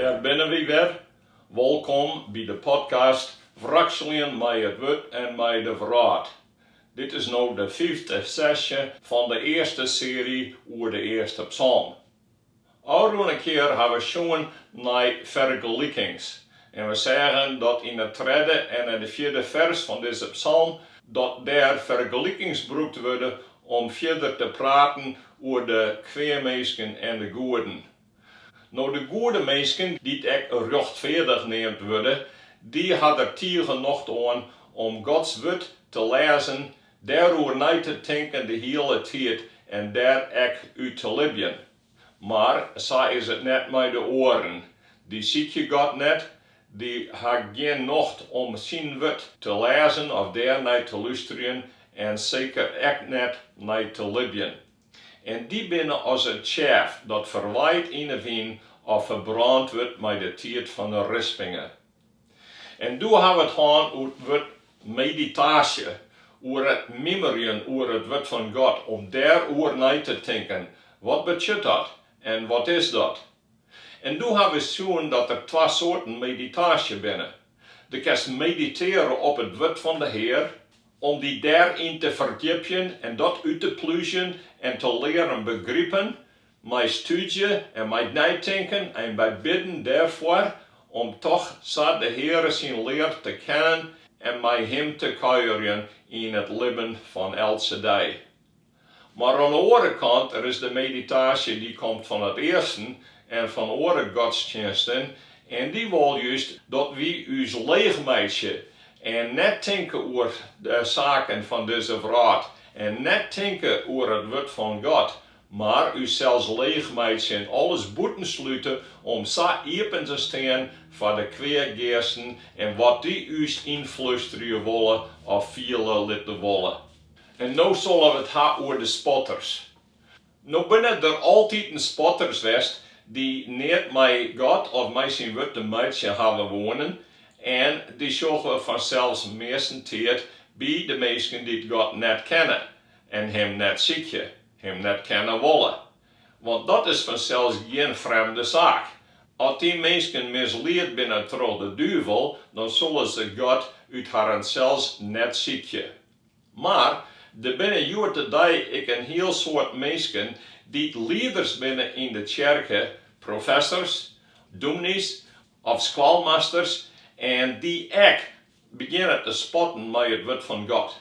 Dêr binne wy wer. Wolkom by de podcast Wrakseljen mei it Wurd en mei de Wrâld. Dit is no de fyfte sesje fan de earste seary oer de earste psalm. Ofrûne kear ha we sjoen nei fergelikings en we seagen dat yn it tredde en de fjirde fers fan dizze psalm dat dêr fergelikings brûkt wurde om fierder te praten oer de kweaminsken en de goeden. No de goede minsken, dy't ek rjochtfeardich neamd wurde, dy ha der tige nocht oan om Gods wurd te lêzen, dêroer nei te tinken de hiele tiid en dêr ek út te libjen. Mar sa is it net mei de oaren. Dy sykje God net, dy ha gjin nocht om syn wurd te lêzen of dêr nei te lústerjen en seker ek net nei te libjen. En dy binne as it tsjêf dat ferwaait yn 'e wyn of ferbrând wurdt mei de tiid fan 'e rispinge. En doe ha we it hân oer it wurd meditaasje, oer it mimerjen oer it wurd fan God, om dêroer nei te tinken, wat betsjut dat en wat is dat? En doe ha we sjoen dat der twa soarten meditaasje binne. Do kinst mediteare op it wurd fan de Hear, Om dy dêryn te ferdjipjen en dat út te plúzjen en te learen begripen, mei stúdzje en mei neitinken en by bidden dêrfoar, om toch sa de Heare syn lear te kennen en mei Him te kuierjen yn it libben fan eltse dei. Mar oan de oare kant, der is de meditaasje dy komt fan it Easten en fan oare godstsjinsten en dy wol just dat wy ús leech meitsje en net tinke oer de saken fan dizze wrâld en net tinke oer it wurd fan God, mar ússels leech meitsje en alles bûten slute om sa iepen te stean foar de kweageasten en wat dy ús ynflusterje wolle of fiele litte wolle. En no sille we it ha oer de spotters. No binne der altiten spotters west dy't neat mei God of mei syn wurd te meitsjen hawwe woenen en dy sjogge we fansels meastentiid by de minsken dy't God net kenne en him net sykje, him net kenne wolle. Want dat is fansels gjin frjemde saak. As dy minsken mislied binne troch de duvel, dan sille se God út harrensels net sykje. Mar der binne hjoed-de-dei ek in hiel soad minsken dy't lieders binne yn de tsjerke, professors, dûmny's of skoalmasters en dy ek begjinne te spotten mei it wurd fan God.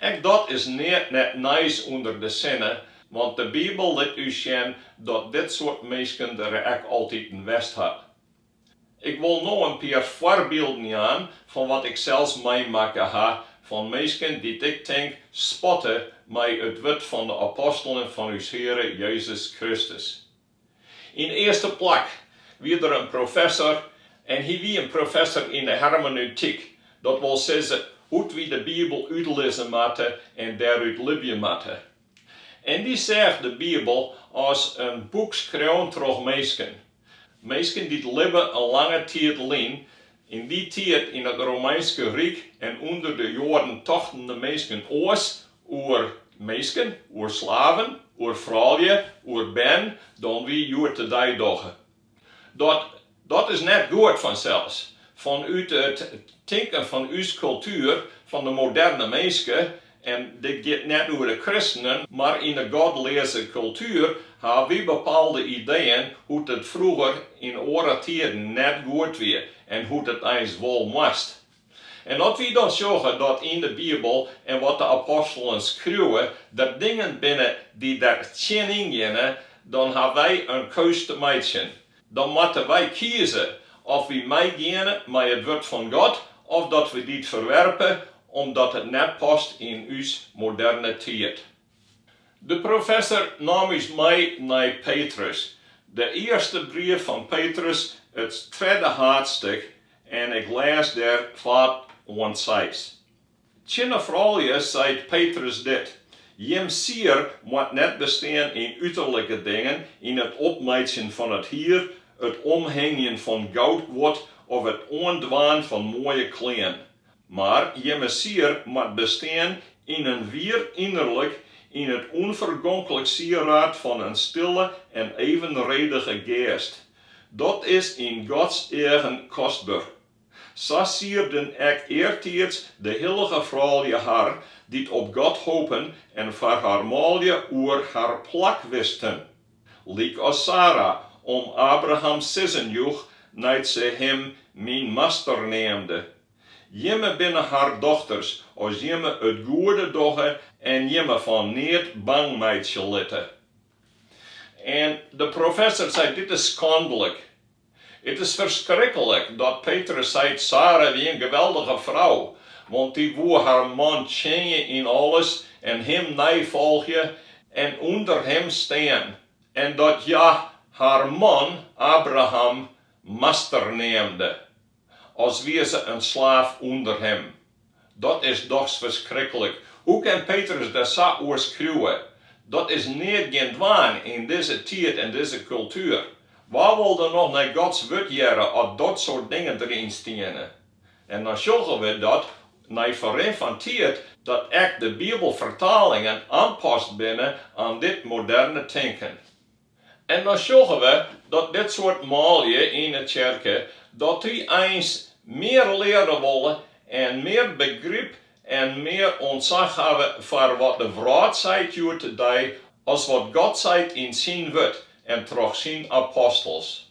Ek dat is neat net nijs ûnder de sinne, want de Bibel lit ús sjen dat dit soart minsken der ek altiten west hat. Ik wol no in pear foarbylden jaan fan wat ik sels meimakke ha fan minsken dy't ik tink spotte mei it wurd fan de apostelen fan ús Heare Jezus Kristus. Yn earste plak wie der in professor en hy wie in professor yn de hermeneutyk, dat wol sizze hoe't wy de Bibel útlizze moatte en dêrút libje moatte. En dy seach de Bibel as in boek skreaun troch minsken. Minsken dy't libben in lange tiid lyn, yn dy tiid yn it Romeinske Ryk en ûnder de Joaden tochten de minsken oars oer minsken, oer slaven, oer froulju, oer bern, dan wy hjoed-de-dei dogge. Dat dat is net goed fansels. Fanút it tinken fan ús kultuer, fan de moderne minske, En dit giet net oer de kristenen, mar yn de godleaze kultuer ha wy bepaalde ideeën hoe't it froeger yn oare tiden net goed wie en hoe't it eins wol moast. En at wy dan sjogge dat yn de Bibel en wat de apostelen skriuwe der dingen binne dy't der tsjinyn geane, dan ha wy in keus te meitsjen. Dan moatte wy kieze of wy meigeane mei it wurd fan God of dat we dy't ferwerpe omdat it net past yn ús moderne tiid. De professor naam ús mei nei Petrus, de earste brief fan Petrus, it tredde haadstik, en ik lês dêr twa oant seis. Tsjin 'e froulju seit Petrus dit, Jim sier moat net bestean yn uterlike dingen, yn it opmeitsjen fan it hier, it omhingjen fan goudguod of it oandwaan fan moaie klean. Mar jimme sier moat bestean yn in wier inerlik, yn it ûnfergonklik sieraad fan in stille en evenredige geast. Dat is yn Gods eagen kostber. Sa sierden ek eartiids de hillige froulju har, dy't op God hopen en foar har manlju oer har plak wisten. Lykas Sara om Abraham sizzen joech nei't se him myn master neamde. Jimme binne har dochters as jimme it goede dogge en jimme fan neat bang meitsje litte. En de professor sei, Dit is skandlik. It is ferskriklik dat Petrus seit, Sara wie in geweldige frou, want dy woe har man tsjinje yn alles en him neifolgje en ûnder him stean, en dat hja har man, Abraham, master neamde. As wie se in slaaf ûnder him. Dat is dochs ferskriklik. Hoe kin Petrus der sa oer skriuwe? Dat is neat gjin dwaan yn dizze tiid en dizze kultuer. Wa wol der noch nei Gods wurd hearre as dat soart dingen deryn stiene? En dan sjogge we dat nei ferrin fan tiid dat ek de Bibelfertalingen oanpast binne aan dit moderne tinken. En dan sjogge we dat dit soart manlju yn 'e tsjerke, dat dy eins mear leare wolle en mear begryp en mear ûntsach hawwe foar wat de wrâld seit hjoed-de-dei as wat God seit yn syn Wurd en troch syn apostels.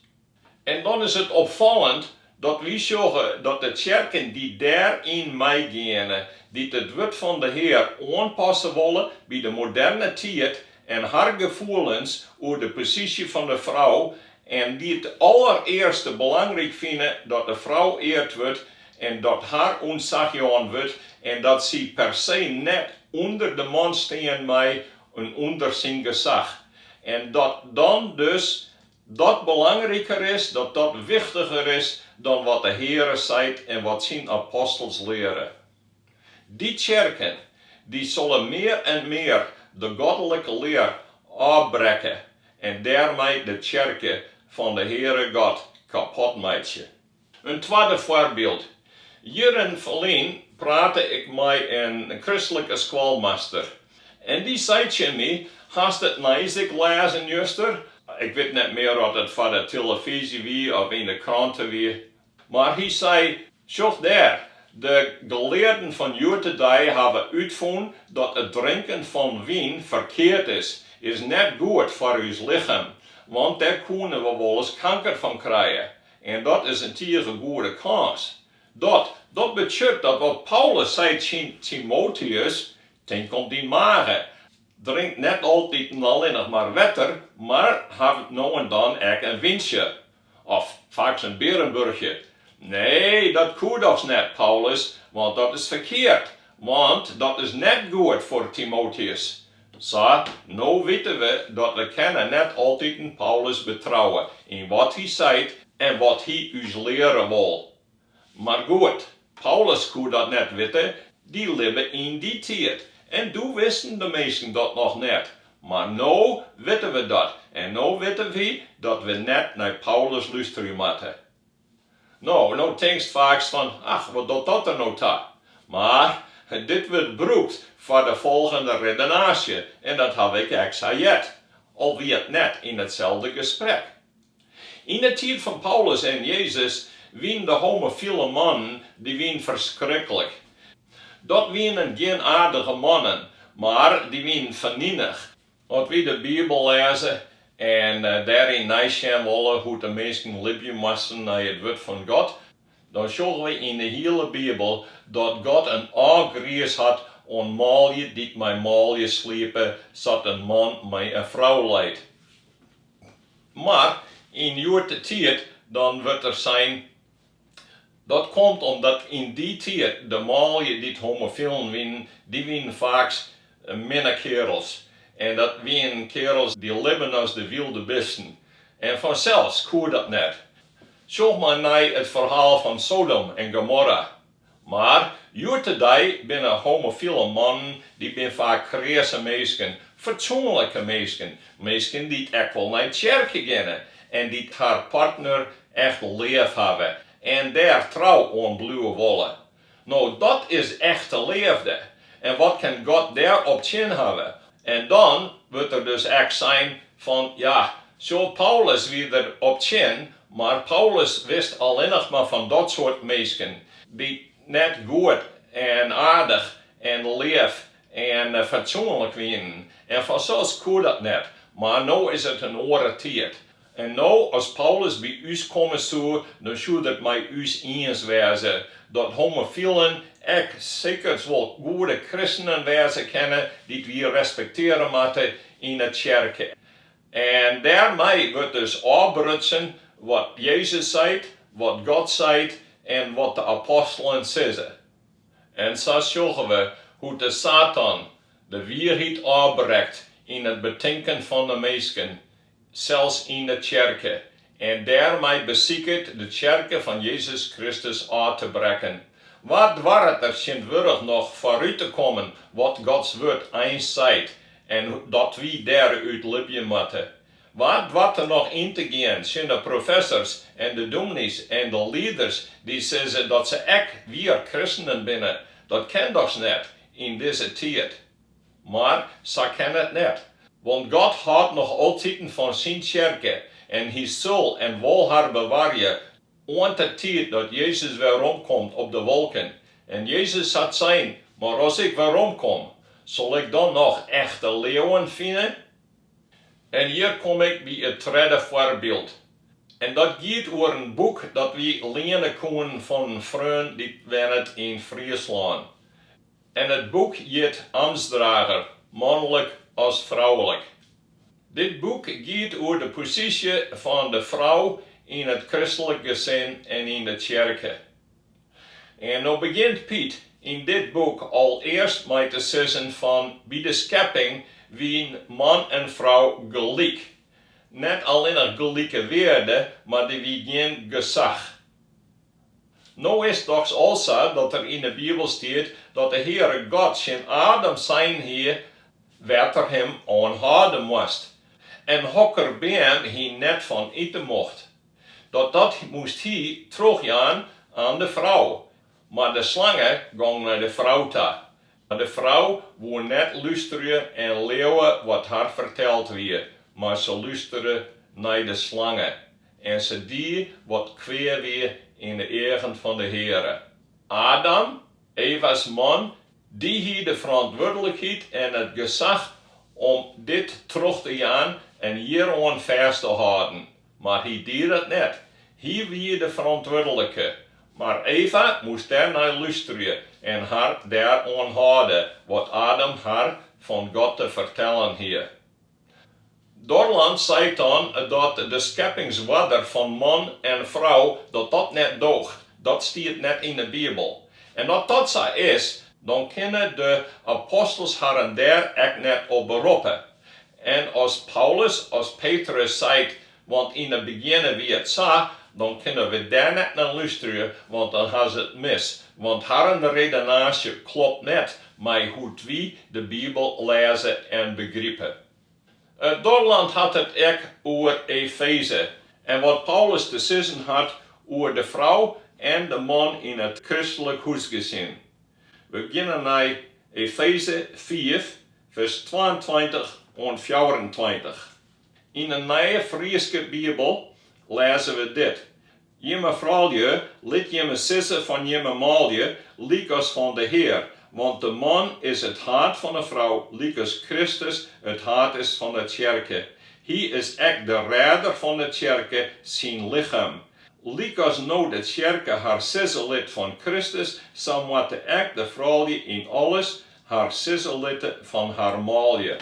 En dan is it opfallend dat wy sjogge dat de tsjerken dy't dêryn meigeane, dy't it wurd fan de Hear oanpasse wolle by de moderne tiid en har gefoelens oer de posysje fan de frou en dy't allerearste belangryk fine dat de frou eard wurdt en dat har ûntsach jaan wurdt en dat sy per se net ûnder de man stean mei en ûnder syn gesach en dat dan dus dat belangriker is, dat dat wichtiger is dan wat de Heare seit en wat syn apostels leare. Dy tsjerken, dy sille mear en mear de godlike lear ôfbrekke en dêrmei de tsjerke fan de Heare God kapot meitsje. In twadde foarbyld. Jierren ferlyn prate ik mei in kristlike skoalmaster. En dy sei tsjin my, Hast it nijs ek lêzen juster? Ik wit net mear oft it foar de telefyzje wie of yn de krante wie. Mar hy sei, Sjoch dêr, de gelearden fan hjoed-de-dei hawwe útfûn dat it drinken fan wyn ferkeard is, is net goed foar ús lichem, want dêr koene we wolris kanker fan krije. En dat is in tige goede kâns. Dat, dat betsjut dat wat Paulus sei tsjin Timoteüs, tink om dyn mage, drink net altiten allinnich mar wetter, mar haw no en dan ek in wyntsje. Of faaks in bearenburchje. Nee, dat koe dochs net, Paulus, want dat is ferkeard, want dat is net goed foar Timoteüs. Sa, no witte we dat we kinne net altiten Paulus betrouwe yn wat hy seit en wat hy ús leare wol. Mar goed, Paulus koe dat net witte, dy libbe yn dy tiid en doe wisten de minsken dat noch net. Mar no witte we dat en no witte wy dat we net nei Paulus lústerje moatte. No, no tinkst faaks fan, ach, wat docht dat der no ta? Mar dit wurdt brûkt foar de folgjende redenaasje en dat haw ik ek sa heard, al wie it net yn itselde gesprek. Yn de tiid fan Paulus en Jezus wienen de homofile mannen, dy wienen ferskriklik. Dat wienen gjin aardige mannen, mar dy wienen feninich. As wy de Bibel lêze en dêryn neisjen wolle hoe't de minsken libje moasten nei it wurd fan God, dan sjogge we yn de hiele Bibel dat God in ôfgriis hat oan manlju dy't mei manlju sliepe sa't in man mei in frou leit. Mar yn hjoed-de-tiid dan wurdt der sein, Dat komt omdat yn dy tiid de manlju dy't homofilen wienen, dy wienen faaks minne kearels. En dat wienen kearels dy libben as de wylde bisten. En fansels koe dat net. Sjoch mar nei it ferhaal fan Sodom en Gomorra. Mar hjoed-de-dei binne homofile mannen, dy bin faak krease minsken, fatsoenlike minsken, minsken dy't ek wol nei tsjerke geane en dy't har partner echt leaf hawwe en dêr trou oan bliuwe wolle. No, dat is echte leafde. En wat kin God dêr op tsjin hawwe? En dan wurdt der dus ek sein fan, ja, sjoch Paulus wie der op tsjin. Mar Paulus wist allinnich mar fan dat soart minsken, dy't net goed en aardich en leaf en fatsoenlik wienen. En fansels koe dat net, mar no is it in oare tiid. En no, as Paulus by ús komme soe, dan soe er it mei ús iens wêze dat homofilen ek sekers wol goede kristenen wêze kinne dy't wy respektearje moatte yn 'e tsjerke. En dêrmei wurdt dus ôfbrutsen wat Jezus seit, wat God seit en wat de apostelen sizze. En sa sjogge we hoe't de Satan de wierheid ôfbrekt yn it betinken fan de minsken, sels yn de tsjerke, en dêrmei besiket de tsjerke fan Jezus Kristus ôf te brekken. Wa doarret der tsjintwurdich noch foarút te kommen wat Gods wurd eins seit en dat wy dêrút libje moatte? Wa doart der noch yn te gean tsjin de professors en de dûmny's en de lieders dy't sizze dat se ek wier kristenen binne? Dat kin dochs net yn dizze tiid? Mar sa kin it net, want God hâldt noch altiten fan syn tsjerke en hy sil en wol har bewarje oant de tiid dat Jezus weromkomt op de wolken. En Jezus hat sein, Mar as ik weromkom, sil ik dan noch echte leauwen fine? En hjir kom ik by it tredde foarbyld. En dat giet oer in boek dat wy liene koenen fan in freon dy't wennet yn Friesland. En it boek hjit Ambtsdrager, manlik as froulik. Dit boek giet oer de posysje fan de frou yn it kristlik gesin en yn de tsjerke. En no begjint Piet yn dit boek al earst mei te sizzen fan by de skepping wien man en frou gelyk. Net allinnich gelike wearde, mar der wie gjin gesach. No is dochs al sa dat der yn 'e Bibel stiet dat de Heare God tsjin Adam sein hie wêr't er him oan hâlde moast en hokker beam hy net fan ite mocht. Dat dat moast hy trochjaan aan de frou. Mar de slange gong nei de frou ta. Mar de frou woe net lústerje en leauwe wat har ferteld wie, mar se lústere nei de slange en se die wat kwea wie yn de eagen fan de Heare. Adam, Eva's man, dy hie de ferantwurdlikheid en it gesach om dit troch te jaan en hjiroan fêst te hâlden, mar hy die dat net. Hy wie de ferantwurdlike, mar Eva moast dêrnei lústerje en har dêroan hâlde wat Adam har fan God te fertellen hie. Dorland seit dan dat de skeppingsoarder fan man en frou dat dat net doocht, dat stiet net yn de Bibel. En as dat sa is, dan kinne de apostels harren dêr ek net op beroppe. En as Paulus as Petrus seit want yn 'e begjinne wie it sa, dan kinne we dêr net nei lústerje, want dan ha se it mis, want harren redenaasje klopt net mei hoe't wy de Bibel lêze en begripe. Dorland hat it ek oer Efeze en wat Paulus te sizzen hat oer de frou en de man yn it kristlik hûsgesin. We geane nei Efeze fiif, fers 22 oant 24. Yn 'e Nije Fryske Bibel lêze we dit, Jimme froulju, lit jimme sizze fan jimme manlju, lykas fan de Hear, want de man is it haad fan 'e frou, lykas Kristus it haad is fan 'e tsjerke. Hy is ek de rêder fan 'e tsjerke, syn lichem. Lykas no de tsjerke har sizze lit fan Kristus, sa moatte ek de froulju yn alles har sizze litte fan har manlju.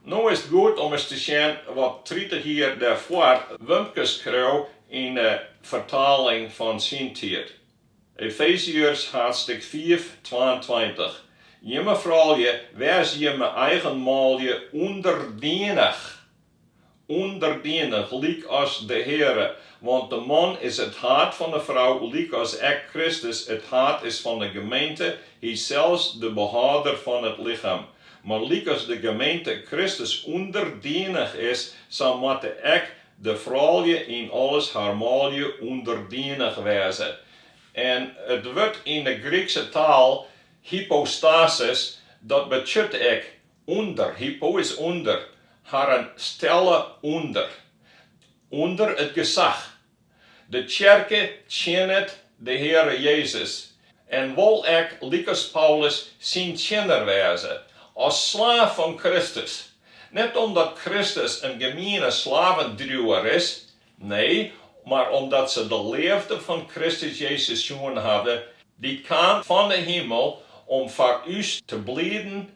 No is it goed om ris te sjen wat 30 jier dêrfoar Wumkes skreau yn de fertaling fan syn tiid. Efeziërs haadstik 5, 22, Jimme froulju, wês jimme eigen manlju ûnderdienich. Ûnderdienich, lykas de Heare, want de man is it haad fan de frou, lykas ek Kristus it haad is fan de gemeente, hysels de behâlder fan it lichem. Mar lykas de gemeente Kristus ûnderdienich is, sa moatte ek de froulju yn alles har manlju ûnderdienich wêze. En it wurd yn de Grykse taal hypostasis, dat betsjut ek Ûnder, hypo is ûnder, harren stelle ûnder. Ûnder it gesach. De tsjerke tsjinnet de Heare Jezus en wol ek, lykas Paulus, syn tsjinner wêze, as slaaf fan Kristus. Net omdat Kristus in gemiene slavendriuwer is, nee, mar omdat se de leafde fan Kristus Jezus sjoen hawwe, dy't kaam fan de himel om foar ús te blieden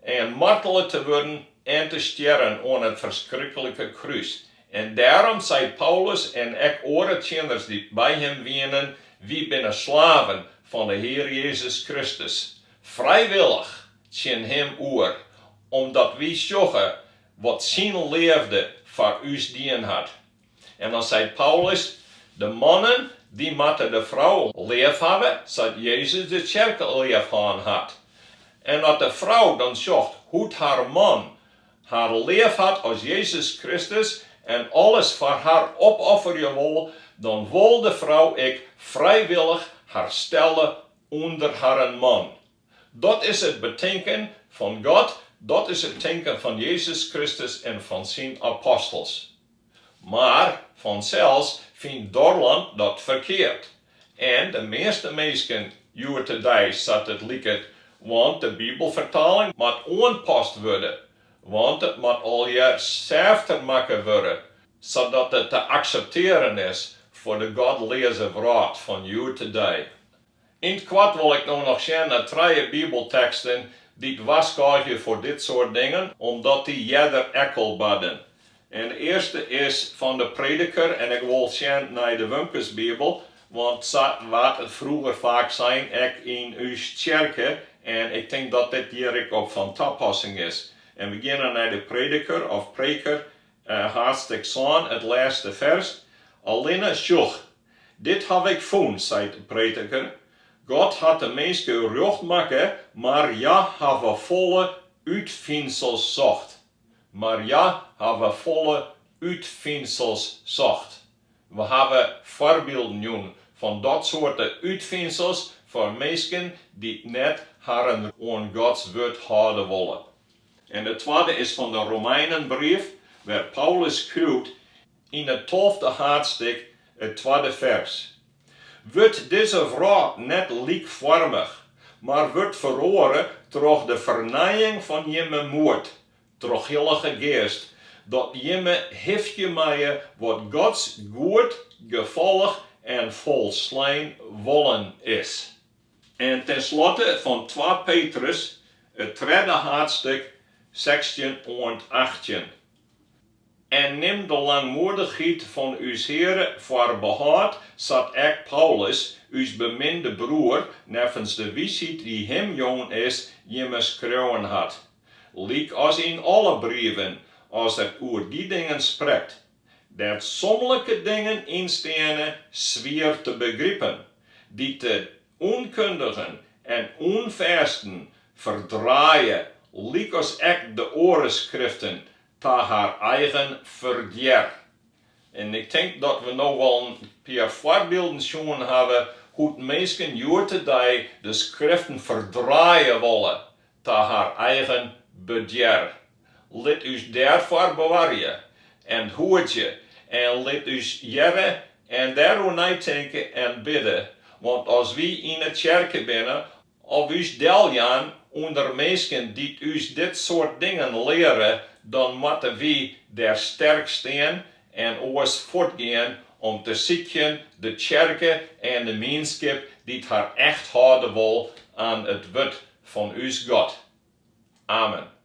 en martele te wurden en te stjerren oan it ferskriklike krús. En dêrom sei Paulus en ek oare tsjinners dy't by him wienen, Wy binne slaven fan de Hear Jezus Kristus, frijwillich tsjin Him oer, omdat wy sjogge wat Syn leafde foar ús dien hat. En dan seit Paulus, De mannen, dy moatte de frou leafhawwe sa't Jezus de tsjerke leafhân hat. En at de frou dan sjocht hoe't har man har leafhat as Jezus Kristus en alles foar har opofferje wol, dan wol de frou ek frijwillich har stelle ûnder harren man. Dat is it betinken fan God, dat is it tinken fan Jezus Kristus en fan syn apostels. Mar fansels fynt Dorland dat ferkeard. En de measte minsken hjoed-de-dei sa't it liket, want de Bibelfertaling moat oanpast wurde, want it moat allegear sêfter makke wurde, sadat it te akseptearen is foar de godleaze wrâld fan hjoed-de-dei. Yn 't koart wol ik no noch sjen nei trije bibelteksten dy't warskôgje foar dit soart dingen, omdat dy earder ek al barden. En de earste is fan de Prediker en ik wol sjen nei de Wumkesbibel, want sa waard it froeger faak sein, ek yn ús tsjerke, en ik tink dat dit hjir ek op fan tapassing is. En we geane nei de Prediker of Preker, haadstik sân, it lêste fers, Allinne sjoch, Dit haw ik fûn, seit de Prediker, God hat de minske rjocht makke, mar hja hawwe folle útfynsels socht. Mar hja hawwe folle útfynsels socht. We hawwe foarbylden jûn fan dat soarte útfynsels foar minsken dy't net harren oan Gods wurd hâlde wolle. En de twadde is fan de Romeinenbrief, wêr't Paulus skriuwt, Yn it tolfte haadstik, it twadde fers. Wurdt dizze wrâld net lykfoarmich, mar wurdt feroare troch de fernijing fan jimme moed, troch Hillige Geast, dat jimme hifkje meie wat Gods goed, gefallich en folslein wollen is. En ten slotte fan 2 Petrus, it tredde haadstik, 16 oant 18. En nim de langmoedichheid fan ús Heare foar behâld, sa't ek Paulus, ús beminde broer, neffens de wysheid dy't him jûn is, jimme skreaun hat. Lykas yn alle brieven, as er oer dy dingen sprekt, dêr't somlike dingen yn steane swier te begripen, dy't de ûnkundigen en ûnfêsten ferdraaie, lykas ek de oare skriften ta har eigen ferdjer. En ik tink dat we no wol in pear foarbylden sjoen hawwe hoe't minsken hjoed-de-dei de skriften ferdraaie wolle ta har eigen bedjer. Lit ús dêrfoar bewarje en hoedzje en lit ús hearre en dêroer neitinke en bidde, want as wy yn 'e tsjerke binne Of ús deljaan ûnder minsken dy't ús dit soart dingen leare, dan moatte wy dêr sterk stean en oars fuortgean om te sykjen de tsjerke en de mienskip dy't har echt hâlde wol aan it wurd fan ús God. Amen.